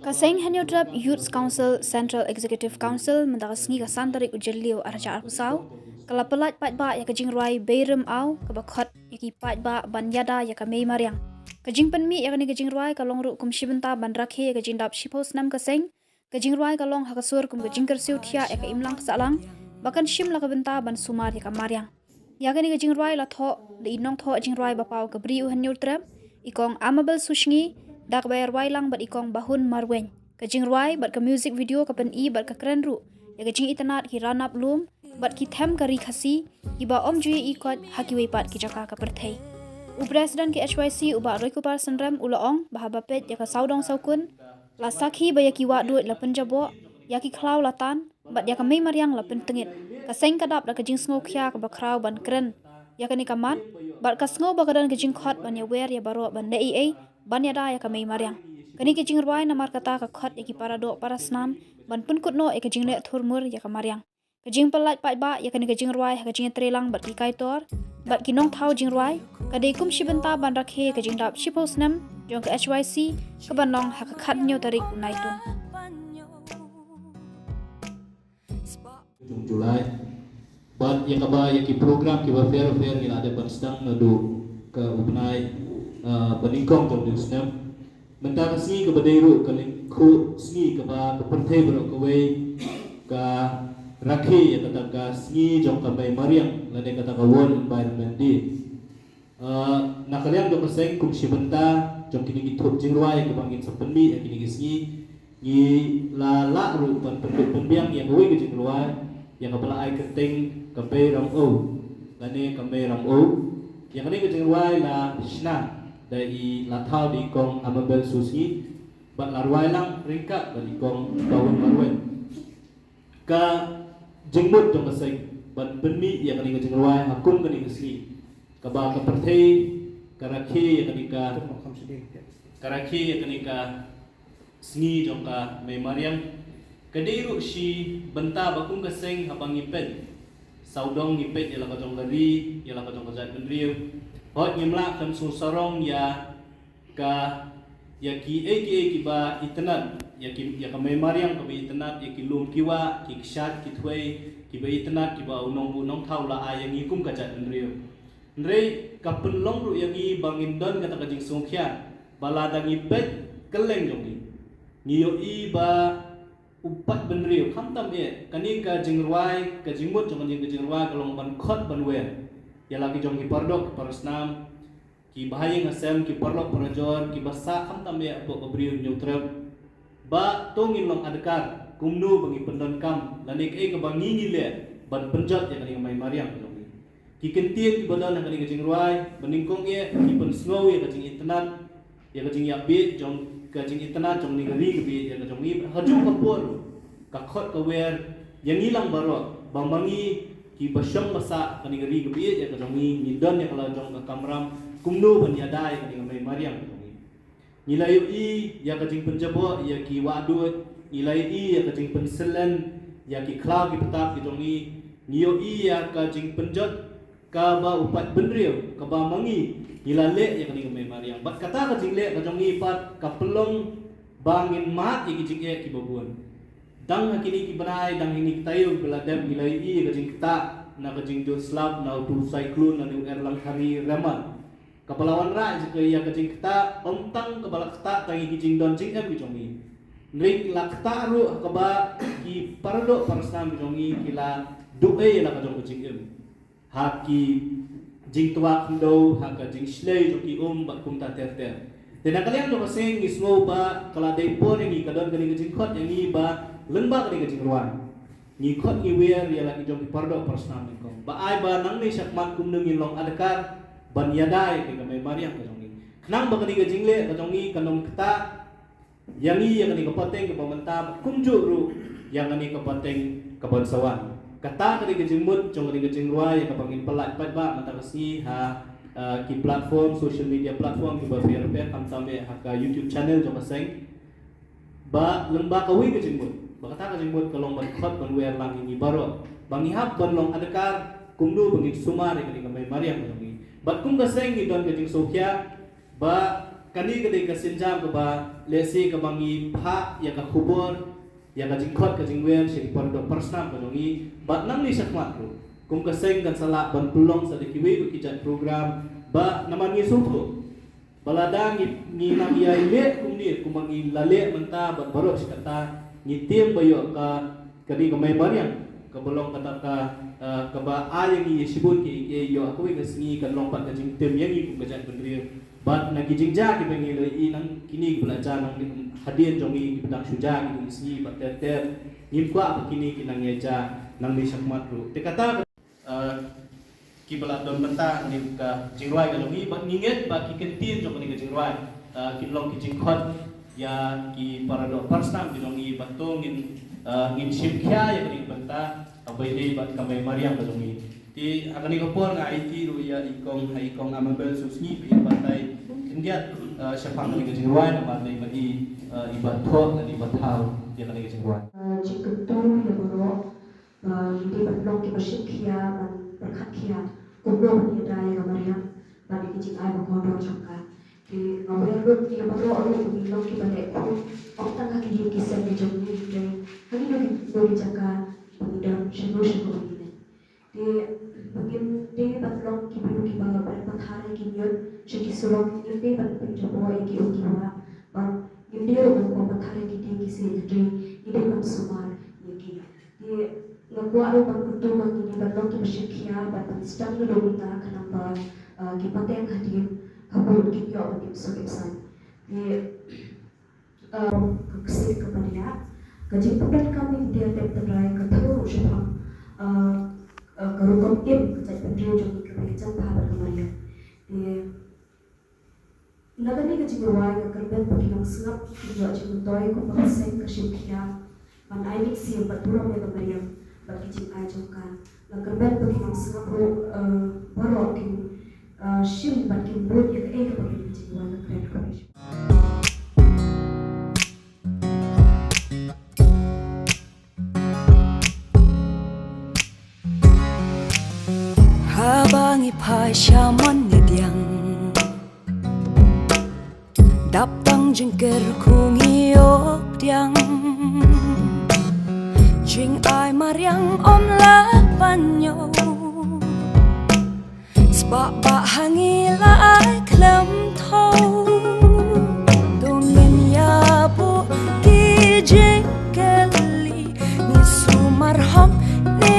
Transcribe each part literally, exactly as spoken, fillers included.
Ka seng Hynñiewtrep Youth Council, Central Executive Council, mynta ka sngi ka san tarik u Jylliew arhajar arphew saw, ka la pyllait paidbah ïa ka jingrwai Beirim Aw, kaba khot ïa ki paidbah ban ïada ïa ka mei mariang. Ka jingpynmih ïa kane ka jingrwai ka long ruh kum shi bynta ban rakhe ïa ka jingdap shiphew snem ka seng. Ka jingrwai ka long ha ka sur kum ka jingkyrsiew thiah ïa ka imlang ka sahlang, ba kan shim la ka bynta ban sumar ïa ka mariang. Ïa kane ka jingrwai la thoh da i nongthoh jingrwai ba paw ka Bri u Hynñiewtrep, i Kong Amabel Sushngi, da kaba ïarwai lang bad i Kong Bahun Marwein. Ka jingrwai bad ka music video ka pyni bad ka kren ruh ïa ka jingitynnad ki ranab lum bad ki them ka ri Khasi, kiba ym ju ïohi koit ha kiwei pat ki jaka ka pyrthei. U President ka H Y C u Bah Roykupar Synrem u la ong ba haba peit ïa ka sawdong sawkun, la sakhi ba ïa ki wahduid la pynjaboh, ïa ki khlaw la tan, bad ïa ka mei mariang la pyntngit. Ka seng ka dap da ka jingsngewkhia kaba khraw ban kren ïa kane ka mat, bad ka sngew ba ka don ka jingkhot ban ïawer ïa baroh ban leh ei ei ban ïada ïa ka mei mariang. Kane ka jingrwai namar kata ka khot ïa ki paradoh parasnam ban pynkut noh ïa ka jingleh thurmur ïa ka mariang. Ka jingpyllait paidbah ïa kane ka jingrwai ha ka jingïatreilang bad ki kaitor bad ki nongthaw jingrwai, ka dei kum shi bynta ban rakhe ïa ka jingdap shiphew snem jong ka H Y C, kaban long ha ka khathynñiew tarik u Naitung. Jong July. Bad ïa kaba ïa ki program kiba pher pher ngi la dep ban sdang naduh ka u bnai, ah, ba nyngkong jong u snem. Mynta ka sngi kaba dei ruh ka lyngkhuh sngi kaba ka pyrthei baroh kawei ka rakhe ïa kata ka sngi jong ka mei mariang lane kata ka World Environment Day. Ah, na ka liang jong ka seng kum shi bynta jong kine ki thup jingrwai kaba ngin sa pynmih ha kine ki sngi, ngi la lah ruh ban pynbiang ïa kawei ka jingrwai ïa kaba la ai kyrteng ka Bei Ram Ou lane ka Mei Ram Ou. Ïa kane ka jingrwai la shna da i, la thaw da i Kong Amabel Sushngi bad la rwai lang ryngkat bad i Kong Bahun Marwein. Ka jingmut jong ka seng ban pynmih ïa kane ka jingrwai ha kum kane ka sngi kaba ka pyrthei ka rakhe ïa kane ka, ka rakhe ïa kane ka sngi jong ka mei mariang. Ka dei ruh shi bynta ba kum ka seng haba ngi peit sawdong ngi peit ïa la ka jong ka ri, ïa la ka jong ka jaitbynriew, hooid ngim lah kan shu sarong ïa ka, ïa kiei kiei kiba itynnad, ïa ki, ïa ka mei mariang kaba itynnad, ïa ki lum ki wah, ki kshaid ki thwei kiba itynnad kiba u nongbuh nongthaw la ai ïa ngi kum ka jaitbynriew. Hynrei ka pynlong ruh ïa ngi ba ngin don kata ka jingsngewkhia ba lada ngi peit kylleng jong ngi, ngi ïohi ba u paidbynriew khamtam eh, kane ka jingrwai, ka jingmut jong kane ka jingrwai ka long ban khot ban wer ïa la ki jong ki paradoh ki parasnam, ki bahaïing hasem, ki paralok parajor kiba sah khamtam eh hapoh ka Bri u Hynñiewtrep. Ba to ngin long adkar kumno ba ngi pyndonkam lane kaei kaba ngi ngi leh ban pynjot ïa kane ka mei mariang ka jong ngi. Ki kyntien kiba don ha kane ka jingrwai ba nyngkong eh ki pynsngew ïa ka jingitynnad, ïa ka jingïabit jong, ka jingitynnad jong kane ka ri ka bit ïa ka jong ngi. Ha kajuh ka por ka khot ka wer ïa ngi lang baroh ba ma ngi kiba shong ba sah kane ka ri ka bit ïa ka jong ngi, ngi don ïa ka la jong ka kamram kumno ban ïada ïa kane ka mei mariang ka jong ngi. Ngi la ïohi ïa ka jingpynjaboh ïa ki wahduid, ngi la ïohi ïa ka jingpynsyllem ïa ki khlaw ki btap ki jong ngi, ngi ïohi ïa ka jingpynjot kaba u paidbynriew kaba ma ngi ngi la leh ïa kane ka mei mariang. Bad kata ka jingleh ka jong ngi pat ka pynlong ba ngin mad ïa ki jingeh kiba bun. Dang ha kine ki bnai, dang ha kine ki taïew kiba la dep ngi la ïohi ïa ka jingktah na ka jingjur slap na utu u cyclone lane u Erlangkhari Remal. Kaba la wanrah ïa ka jingktah, ym tang kaba la ktah tang ïa ki jingdon jingem ki jong ngi, hynrei la ktah ruh ha kaba ki paradoh parasnam ki jong ngi ki la duh ei ïa la ka jong ka jingim ha ki jingtwa khyndew, ha ka jingshlei jong ki um bad kumta ter ter. Te na ka liang jong ka seng ngi sngew ba ka la dei por ïa ngi, ka don kane ka jingkhot ïa ngi ba lyngba kane ka jingrwai ngi khot ngi wer ïa la ki jong ki paradoh parasnam nyngkong ba ai ba nangne shakhmat kumno ngin long adkar ban ïada ïa kane ka mei mariang ka jong ngi. Khnang ba kane ka jingleh ka jong ngi kan ym ktah ïa ngi ïa kane ka pateng kaba mynta bad kumjuh ruh ïa kane ka pateng kaban sa wan. Kata ka dei ka jingmut jong kane ka jingrwai ïa kaba ngin pyllait paidbah mynta ka sngi ha, eh, ki platform, social media platform kiba pher pher, khamtam eh ha ka YouTube channel jong ka seng. Ba lyngba kawei ka jingmut, ba kata ka jingmut ka long ban khot ban wer lang ïa ngi baroh ba ngi hap ban long adkar kumno ba ngin sumar ïa kane ka mei mariang ka jong ngi. Bad kum ka seng ngi don ka jingsngewkhia ba Kane ka dei ka sienjam kaba lehse kaba ngi phah ïa ka khubor, ïa ka jingkhot ka jingwer sha ki para doh para snam ka jong ngi, bad nangne shakhmat ruh kum ka seng kan sa lah ban pynlong sa da kiwei ki jait program, ba namar ngi sngewthuh ba lada ngi, ngi nang ïai leh kumne kumba ngi la leh mynta bad baroh shi katta, ngi tieng ba ïoh ka, kane ka mei mariang kaba long kata ka, eh, kaba ai ïa ngi ïa shibun kiei kiei, ïoh ha kawei ka sngi kan long pat ka jingtim ïa ngi kum ka jaitbynriew. Bad na ki jingjia kiba ngi la ïohi nang kine kiba la jia nang hadien jong ngi kiba dang shu jia ki sngi bad ter ter, ngim kwah ba kine ki nang ïa jia nangne shakhmat ruh. Te kata, eh, kiba la don mynta kane ka jingrwai ka jong ngi, bad ngi ngeit ba ki kyntien jong kane ka jingrwai, eh, kin long ki jingkhot ïa ki para doh para snam ki jong ngi, bad to ngin, eh, ngin shim khia ïa kane ka bynta kaba ïadei bad ka mei mariang ka jong ngi. Te ha kane ka por nga aiti ruh ïa i kong, ha i kong Amabel Susngi ba in batai khyndiat, eh, shaphang kane ka jingrwai namar dei ba i, eh, i ba thoh lane i ba thaw ïa kane ka jingrwai. Eh, jingkyntu ïa baroh, eh, ngi dei ban long kiba shim khia ban pyrkhat khia kumno ban ïada ïa ka mariang bad ïa ki jingai ba kordor jong ka. Te nga wer ruh ïa baroh ruh ba ngin long kiba leh khun, ym tang ha ki ïing ki sem ki jong ngi, hynrei ha kino kino ki jaka ba ngi don, shano shano ba ngi leit. Te ba ngin dei ban long ki briew kiba bret pathar ïa ki ñiut sha ki surok, ngin dei ban pynjaboh ïa ki u ki wah, bad ngin dei ruh ban bret pathar ïa ki dieng ki siej, hynrei ngin dei ban sumar ïa ki. Te nga kwah ruh ban kyntu ba ngin dei ban long kiba shim khia bad ban sdang naduh mynta khnang ba, eh, ki pateng hadien hapoh kin ïoh ban im suk im saiñ. Te, eh, ka ksiar kaba riah, ka jingpyndonkam ïa ka tep tynrai ka thew ruh shaphang, eh, eh, ka rukom im ka jaitbynriew jong ngi kaba ïa jan bha bad ka mariang. Te na kane ka jingrwai nga kyrmen ba ki nongsngap kin ïoh jingmyntoi kumba ka seng ka shim khia ban ai mynsiem bad burom ïa ka mariang bad ki jingai jong ka. Nga kyrmen ba ki nongsngap ruh, eh, baroh kin, eh, shim bad kin bud ïa kaei kaba kane ka jingrwai ka kren. Haba ngi phai sha mon ngi diang, dap tang jingkyrkhu ngi ïoh pdiang. Jingai mariang ym lah ban ñiew, spah bah ha ngi la ai khlem thaw. To ngin ïa buh ki jingkylli, ngi sumar hok ne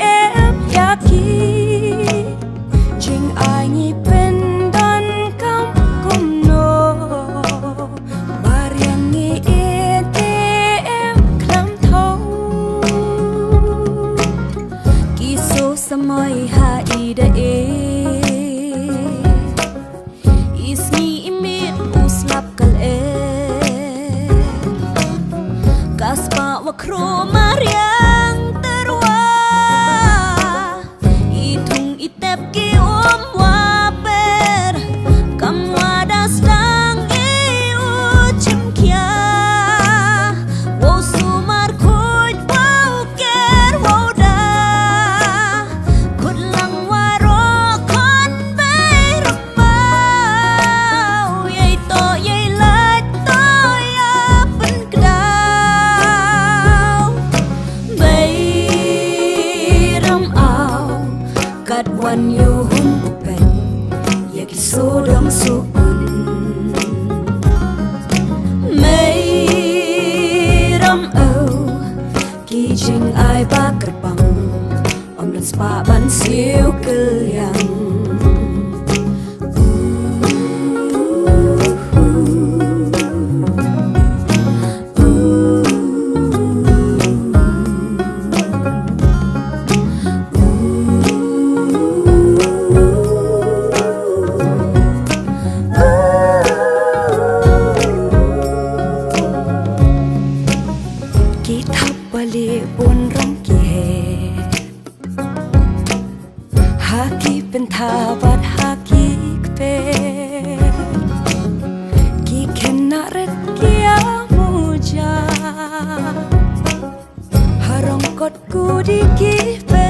em ïa ki. Jingai ngi pyndonkam kumno, mariang ngi ïeit te em khlem thaw. Ki shu samoi ha i da e, i sngi i miet u slap kal e. Ka spah wa khro mariang tyrwa, i thung i tep ki um wa per. Kam wa da sdang i u chim khia, wow sumar khuid wow ker wow da. Khut lang waroh khon bei rymbaw, ïai toh ïai lait toh ïa pynkdaw. Bei rymbaw kat wan ïuhun u pen ïa ki sodong sukun. Mei rymbaw ki jingai ba kyrpang, ym don spah ban siew kylliang. Ki thap bali bun rong ki he, ha ki pyntha bad ha ki kper. Ki khynnah rit ki ïa muja, ha rong kot kudi ki pe.